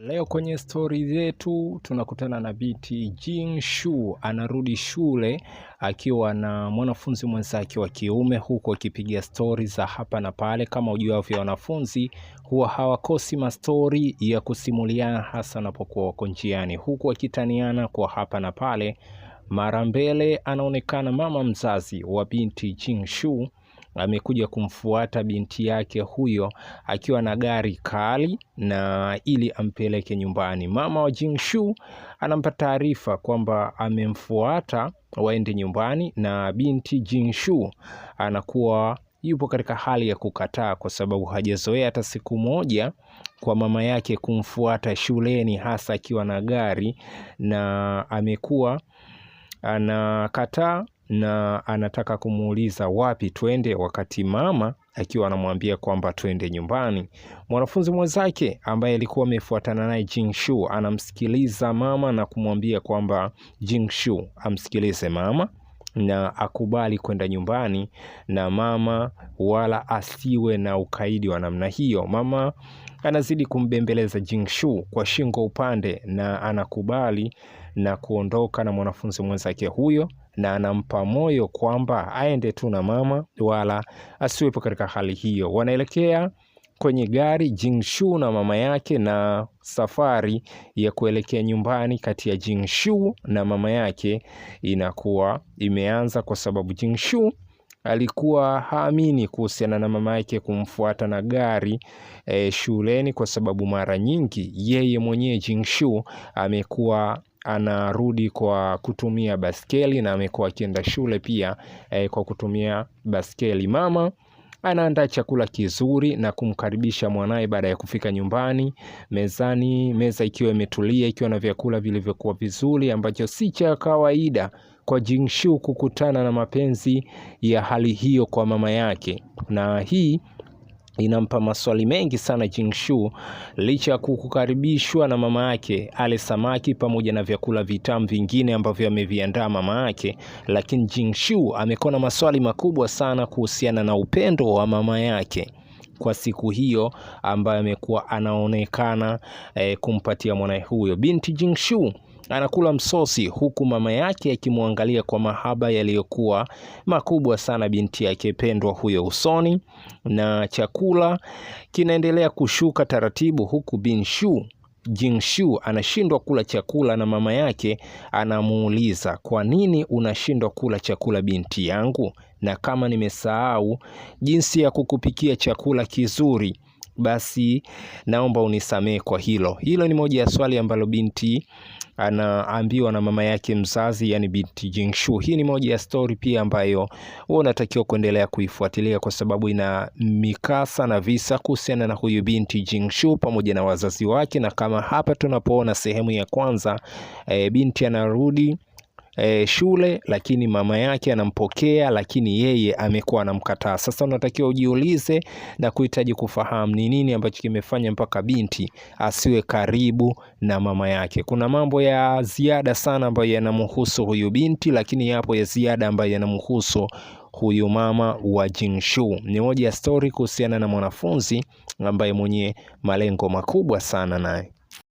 Leo kwenye stori zetu tunakutana na binti Jingshu anarudi shule akiwa na mwanafunzi mwenzake wa kiume, huku akipiga stori za hapa na pale. Kama ujuavyo, wanafunzi huwa hawakosi mastori ya kusimuliana, hasa wanapokuwa wako njiani, huku akitaniana kwa hapa na pale. Mara mbele anaonekana mama mzazi wa binti Jingshu amekuja kumfuata binti yake huyo akiwa na gari kali na ili ampeleke nyumbani. Mama wa Jingshu anampa taarifa kwamba amemfuata waende nyumbani, na binti Jingshu anakuwa yupo katika hali ya kukataa kwa sababu hajazoea hata siku moja kwa mama yake kumfuata shuleni, hasa akiwa na gari, na amekuwa anakataa na anataka kumuuliza wapi twende, wakati mama akiwa anamwambia kwamba twende nyumbani. Mwanafunzi mwenzake ambaye alikuwa amefuatana naye Jingshu anamsikiliza mama na kumwambia kwamba Jingshu amsikilize mama na akubali kwenda nyumbani na mama, wala asiwe na ukaidi wa namna hiyo. Mama anazidi kumbembeleza Jingshu kwa shingo upande na anakubali na kuondoka na mwanafunzi mwenzake huyo, na anampa moyo kwamba aende tu na mama wala asiwepo katika hali hiyo. Wanaelekea kwenye gari Jingshu na mama yake, na safari ya kuelekea nyumbani kati ya Jingshu na mama yake inakuwa imeanza, kwa sababu Jingshu alikuwa haamini kuhusiana na mama yake kumfuata na gari shuleni, kwa sababu mara nyingi yeye mwenyewe Jingshu amekuwa anarudi kwa kutumia baskeli na amekuwa akienda shule pia kwa kutumia baskeli. Mama anaandaa chakula kizuri na kumkaribisha mwanaye baada ya kufika nyumbani. Mezani, meza ikiwa imetulia, ikiwa na vyakula vilivyokuwa vizuri, ambacho si cha kawaida kwa Jingshu kukutana na mapenzi ya hali hiyo kwa mama yake, na hii inampa maswali mengi sana Jingshu, licha ya kukaribishwa na mama yake ale samaki pamoja na vyakula vitamu vingine ambavyo ameviandaa mama yake, lakini Jingshu amekuwa na maswali makubwa sana kuhusiana na upendo wa mama yake kwa siku hiyo ambayo amekuwa anaonekana kumpatia mwanae huyo. Binti Jingshu anakula msosi huku mama yake akimwangalia kwa mahaba yaliyokuwa makubwa sana binti yake pendwa huyo usoni, na chakula kinaendelea kushuka taratibu, huku Binshu Jingshu anashindwa kula chakula na mama yake anamuuliza, kwa nini unashindwa kula chakula binti yangu? Na kama nimesahau jinsi ya kukupikia chakula kizuri, basi naomba unisamehe kwa hilo. Hilo ni moja ya swali ambalo binti anaambiwa na mama yake mzazi, yani binti Jingshu. Hii ni moja ya story pia ambayo wewe unatakiwa kuendelea kuifuatilia kwa sababu ina mikasa na visa kuhusiana na huyu binti Jingshu pamoja na wazazi wake, na kama hapa tunapoona sehemu ya kwanza binti anarudi shule, lakini mama yake anampokea, lakini yeye amekuwa anamkataa. Sasa unatakiwa ujiulize na kuhitaji kufahamu ni nini ambacho kimefanya mpaka binti asiwe karibu na mama yake. Kuna mambo ya ziada sana ambayo yanamhusu huyu binti, lakini yapo ya ziada ambayo yanamhusu huyu mama wa Jingshu. Ni moja ya story kuhusiana na mwanafunzi ambaye mwenye malengo makubwa sana naye.